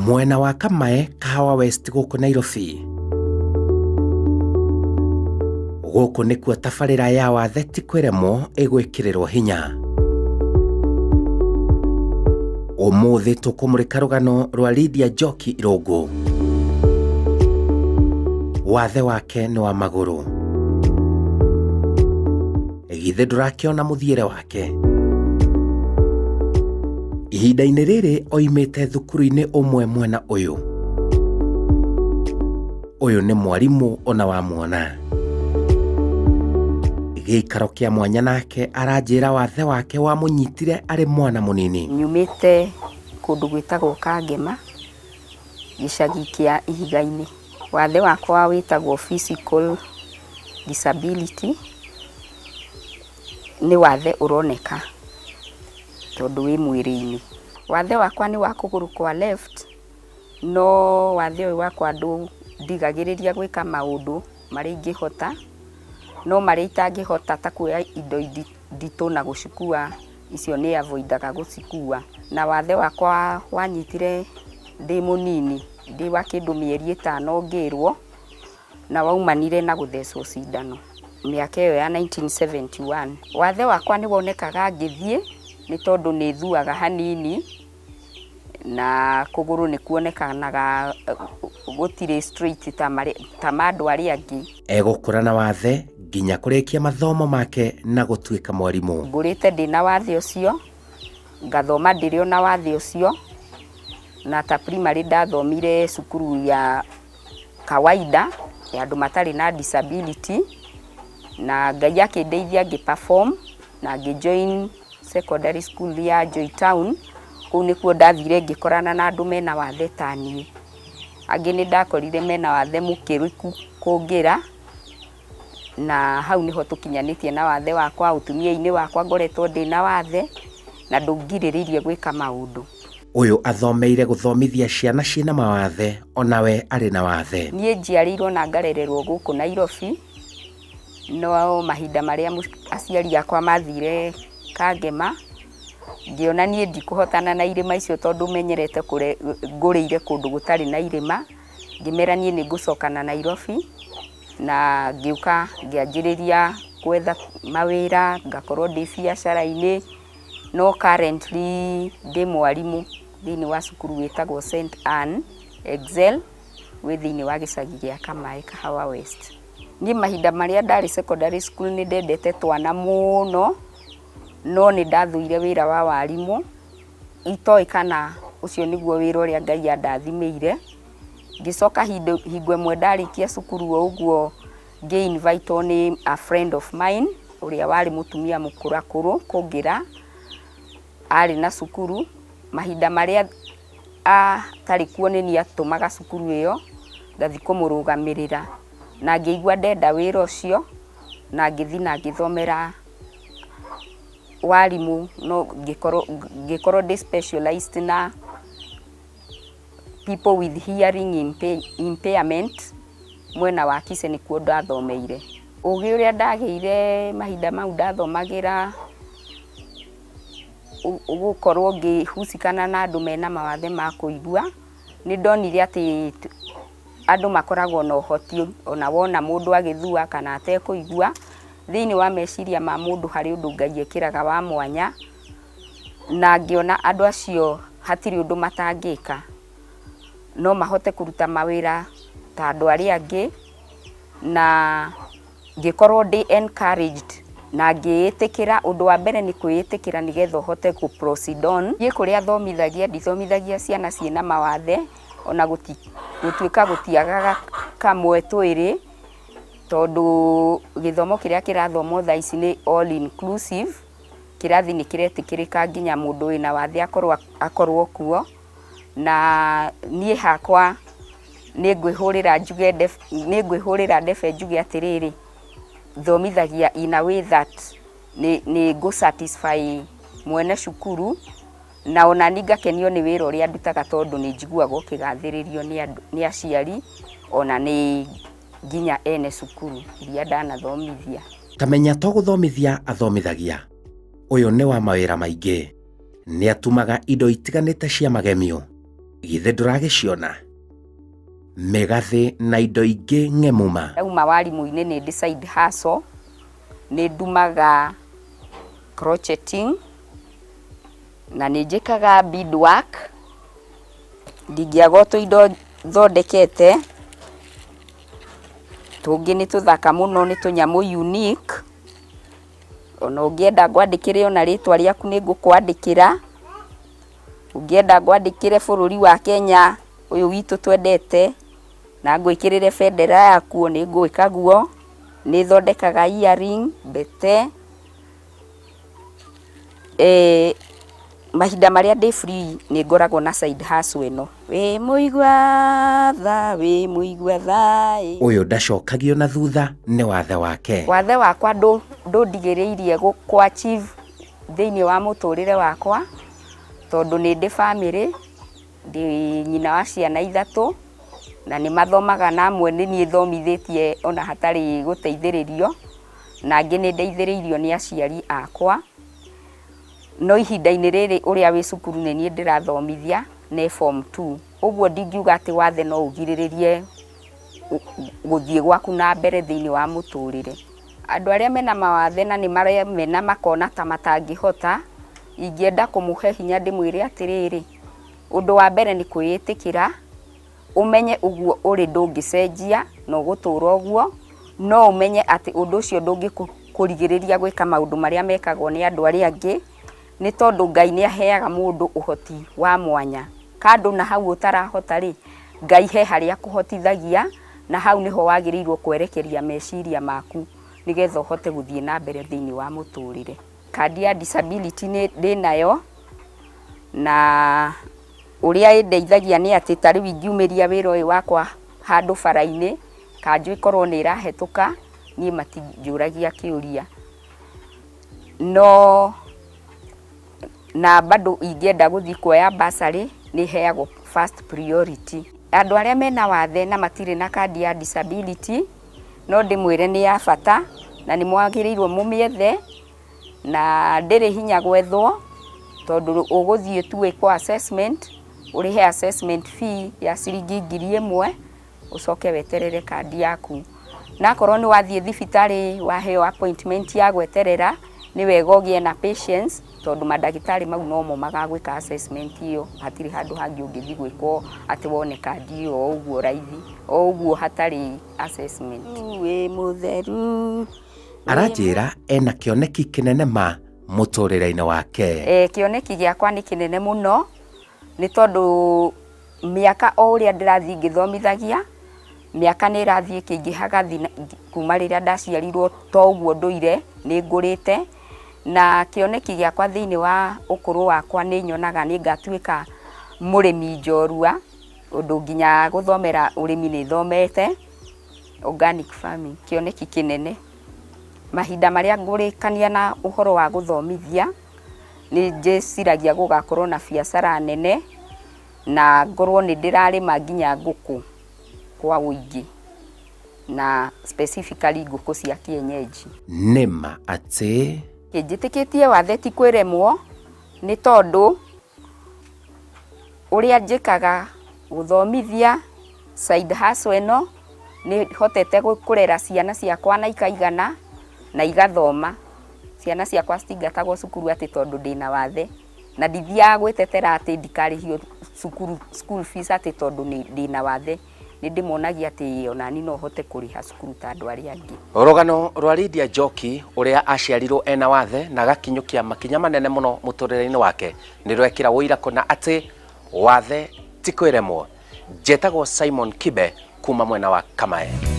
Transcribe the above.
Mwena wa Kamae, Kahawa West gũkũ Nairobi. Gũkũ nĩkuo tabarĩra ya wathe ti kwĩremwo ĩgwĩkĩrĩrwo hinya. Ũmũthĩ tũkũmũrĩka rũgano rwa Lydia Njoki Irũngũ. Wathe wake nĩ wa magũrũ. Githĩ ndũrakĩona mũthiĩre wake? Ihinda-inĩ rĩrĩ oimĩte thukuru-inĩ ũmwe mwena ũyũ. Ũyũ nĩ mwarimũ ona wamuona. Gĩikaro kĩa mwanya nake aranjĩra wathe wake wamũnyitire arĩ mwana mũnini. Nyumĩte kũndũ gwĩtagwo Kangema, gĩcagi kĩa Ihiga-inĩ. Wathe wakwa wĩtagwo physical disability, nĩ wathe ũroneka tondũ wĩ mwĩrĩ-inĩ. Wathe wakwa nĩ wa kũgũrũ kwa left, no wathe ũyũ wakwa ndũndigagĩrĩria gwĩka maũndũ marĩa ingĩhota, no marĩa itangĩhota ta kuoya indo nditũ na gũcikua, icio nĩ avoidaga gũcikua. Na wathe wakwa wanyitire ndĩ mũnini, ndĩ wa kĩndũ mĩeri ĩtano ngĩrwo, na waumanire na gũthecwo cindano mĩaka ĩyo ya 1971. Wathe wakwa nĩ wonekaga ngĩthiĩ nĩ tondũ nĩ thuaga hanini na kũgũrũ nĩ kuonekanaga gũtirĩ straight ta ma andũ arĩa angĩ. Egũkũra na wathe nginya kũrĩkia mathomo make na gũtuĩka mwarimũ. Ngũrĩte ndĩna wathe ũcio, ngathoma ndĩrĩ o na wathe ũcio, na ta primary ndathomire cukuru ya kawaida ya andũ matarĩ na disability, na Ngai akĩndeithia ngĩ perform na ngĩ join secondary school ya Joy Town. Kũu nĩkuo ndathire ngĩkorana na andũ mena wathe ta niĩ. Angĩ nĩ ndakorire mena wathe mũkĩrĩku kũngĩra, na hau nĩho tũkinyanĩtie na wathe wakwa. Ũtumia-inĩ wakwa ngoretwo ndĩna wathe na ndũngirĩrĩirie gwĩka maũndũ. Ũyũ athomeire gũthomithia ciana ciĩna mawathe, onawe arĩ na wathe. Niĩ njiarĩirwo na ngarererwo gũkũ Nairobi, no mahinda marĩa aciari akwa mathire Kangema, ngĩona niĩ ndikũhotana na irĩma icio tondũ menyerete ngũrĩire kũndũ gũtarĩ na irĩma, ngĩmera niĩ nĩ ngũcoka na Nairobi, na ngĩũka ngĩanjĩrĩria gwetha mawĩra, ngakorwo ndĩ biacara-inĩ, no currently ndĩ mwarimũ thĩinĩ wa cukuru wĩtagwo St Anne Excel wĩ thĩinĩ wa gĩcagi gĩa Kamae, Kahawa West. Niĩ mahinda marĩa ndarĩ secondary school nĩ ndendete twana mũno, no nĩ ndathũire wĩra wa warimũ, itoĩ kana ũcio nĩguo wĩra ũrĩa Ngai andathimĩire. Ngĩcoka hingo ĩmwe ndarĩkia cukuru o ũguo ngĩ invite wo nĩ a friend of mine ũrĩa warĩ mũtumia mũkũrakũrũ kũngĩra, arĩ na cukuru. Mahinda marĩa atarĩ kuo nĩ niĩ atũmaga cukuru ĩyo ngathiĩ kũmũrũgamĩrĩra, na ngĩigua ndenda wĩra ũcio na ngĩthiĩ na ngĩthomera warimũ, no ngĩkorwo ndĩ specialized na people with hearing impairment mwena wa Kisii nĩkuo ndathomeire. Ũgĩ ũrĩa ndagĩire mahinda mau ndathomagĩra gũkorwo ngĩhucikana na andũ mena mawathe ma kũigua, nĩ ndonire atĩ andũ makoragwo na ũhoti ona wona mũndũ agĩthua kana atekũigua, thĩinĩ wa meciria ma mũndũ harĩ ũndũ Ngai ekĩraga wa mwanya, na ngĩona andũ acio hatirĩ ũndũ matangĩka, no mahote kũruta mawĩra ta andũ arĩa angĩ, na ngĩkorwo ndĩ encouraged na ngĩĩtĩkĩra. Ũndũ wa mbere nĩ kwĩĩtĩkĩra nĩgetha ũhote kũ proceed on. Niĩ kũrĩa thomithagia ndithomithagia ciana ciĩna mawathe, ona gũtuĩka gũtiagaga kamwe twĩrĩ, tondũ gĩthomo kĩrĩa kĩrathomwo thaa ici nĩ all inclusive, kĩrathi nĩ kĩretĩkĩrĩka nginya mũndũ wĩna wathe akorwo kuo, na niĩ hakwa nĩ ngwĩhũrĩra njuge nĩ ngwĩhũrĩra ndebe njuge atĩrĩrĩ, thomithagia in a way that nĩ ngũ satisfy mwene cukuru, na ona niĩ ngakenio nĩ wĩra ũrĩa ndutaga tondũ nĩ njiguaga ũkĩgathĩrĩrio nĩ andũ, nĩ aciari ona nĩ nginya ene cukuru iria ndanathomithia. Ta menya to gũthomithia athomithagia, ũyũ nĩ wa mawĩra maingĩ. Nĩ atumaga indo itiganĩte cia magemio. Githĩ ndũragĩciona? Mĩgathĩ na indo ingĩ ng'emu ma. Ndauma warimũ-inĩ nĩ ndĩ side hustle, nĩ ndumaga crocheting na nĩ njĩkaga bead work, ndingĩaga o tũindo thondekete, tũngĩ nĩ tũthaka mũno nĩ tũnyamũ unique, ona ũngĩenda ngwandĩkĩre ona rĩtwa rĩaku nĩ ngũkwandĩkĩra, ũngĩenda ngwandĩkĩre bũrũri wa Kenya ũyũ witũ twendete, na ngwĩkĩrĩre bendera yakuo nĩ ngwĩka guo, nĩ thondekaga earring, mbete, mahinda marĩa ndĩ free nĩ ngoragwo na side hustle ĩno. Wĩ mũigua tha, wĩ mũigua tha ĩ. Ũyũ ndacokagio na thutha nĩ wathe wake. Wathe wakwa ndũndigĩrĩirie kũ achieve thĩinĩ wa mũtũrĩre wakwa, tondũ nĩ ndĩ bamĩrĩ, ndĩ nyina wa ciana ithatũ, na nĩ mathomaga na amwe nĩ niĩ thomithĩtie ona hatarĩ gũteithĩrĩrio, na angĩ nĩ ndeithĩrĩirio nĩ aciari akwa. No ihinda-inĩ rĩrĩ ũrĩa wĩ cukuru nĩ niĩ ndĩrathomithia nĩ form 2. Ũguo ndingiuga atĩ wathe no ũgirĩrĩrie gũthiĩ gwaku na mbere thĩinĩ wa mũtũrĩre. Andũ arĩa mena mawathe na nĩ maremena makona ta matangĩhota, ingĩenda kũmũhe hinya ndĩmwĩre atĩrĩrĩ, ũndũ wa mbere nĩ kwĩĩtĩkĩra, ũmenye ũguo ũrĩ ndũngĩcenjia na ũgũtũra ũguo, no ũmenye atĩ ũndũ ũcio ndũngĩkũrigĩrĩria gwĩka maũndũ marĩa mekagwo nĩ andũ arĩa angĩ, nĩ tondũ Ngai nĩ aheaga mũndũ ũhoti wa mwanya. Kando na hau ũtarahota rĩ, Ngai he harĩa akũhotithagia, na hau nĩho wagĩrĩirwo kwerekeria meciria maku nĩgetha ũhote gũthiĩ na mbere thĩinĩ wa mũtũrĩre. Kandi ya disability nĩ ndĩnayo, na ũrĩa ĩndeithagia nĩ atĩ ta rĩu ingiumĩria wĩra ũyũ wakwa handũ bara-inĩ, kanjũ ĩkorwo nĩ ĩrahetũka, niĩ matinjũragia kĩũria. No na bado ingĩenda gũthiĩ kuoya bursary nĩ heagwo first priority. Andũ arĩa mena wathe na matirĩ na kandi ya disability, no ndĩmwĩre nĩ ya bata na nĩ mwagĩrĩirwo mũmĩethe, na ndĩrĩ hinya gwethwo tondũ ũgũthiĩ tu wĩkwo assessment, ũrĩhe assessment fee ya ciringi 1000, ũcoke weterere kandi yaku. Na akorwo nĩ wathiĩ thibitarĩ waheo appointment ya gweterera, nĩ wega ũgĩe na patience tondũ mandagĩtarĩ mau nomo magagwĩka assessment ĩyo, hatirĩ handũ hangĩ ũngĩthiĩ gwĩkwo atĩ wone kandi ĩyo o ũguo raithi, o ũguo hatarĩ assessment. Wĩ mũtheru. Aranjĩra ena kĩoneki kĩnene ma mũtũrĩre-inĩ wake. Kĩoneki gĩakwa nĩ kĩnene mũno, nĩ tondũ mĩaka o ũrĩa ndĩrathiĩ ngĩthomithagia, mĩaka nĩ ĩrathiĩ ĩkĩingĩhaga kuma rĩrĩa ndaciarirwo to ũguo ndũire nĩ ngũrĩte, na kĩoneki gĩakwa thĩinĩ wa ũkũrũ wakwa nĩ nyonaga nĩ ngatuĩka mũrĩmi njorua, ũndũ nginya gũthomera ũrĩmi nĩ thomete, organic farming, kĩoneki kĩnene. Mahinda marĩa ngũrĩkania na ũhoro wa gũthomithia, nĩ ndĩciragia gũgakorwo na biacara nene, na ngorwo nĩ ndĩrarĩma nginya ngũkũ kwa ũingĩ, na specifically ngũkũ cia kienyeji. Nĩ ma atĩ Njĩtĩkĩtie wathe ti kwĩremwo, nĩ tondũ ũrĩa njĩkaga gũthomithia side hustle ĩno, nĩ hotete kũrera ciana ciakwa na ikaigana na igathoma. Ciana ciakwa citingatagwo cukuru atĩ tondũ ndĩna wathe, na ndithiaga gwĩtetera atĩ ndikarĩhio cukuru school fees atĩ tondũ ndĩna wathe. Nĩ ndĩmonagia atĩ onani no hote kũrĩha cukuru ta andũ arĩa angĩ. Rũgano rwa Lydia Njoki ũrĩa aciarirwo ena wathe na agakinyũkia makinya manene mũno mũtũrĩre-inĩ wake nĩ rwekĩra ũira kũna atĩ wathe ti kwĩremwo. Njetagwo Simon Kibe kuma mwena wa Kamae.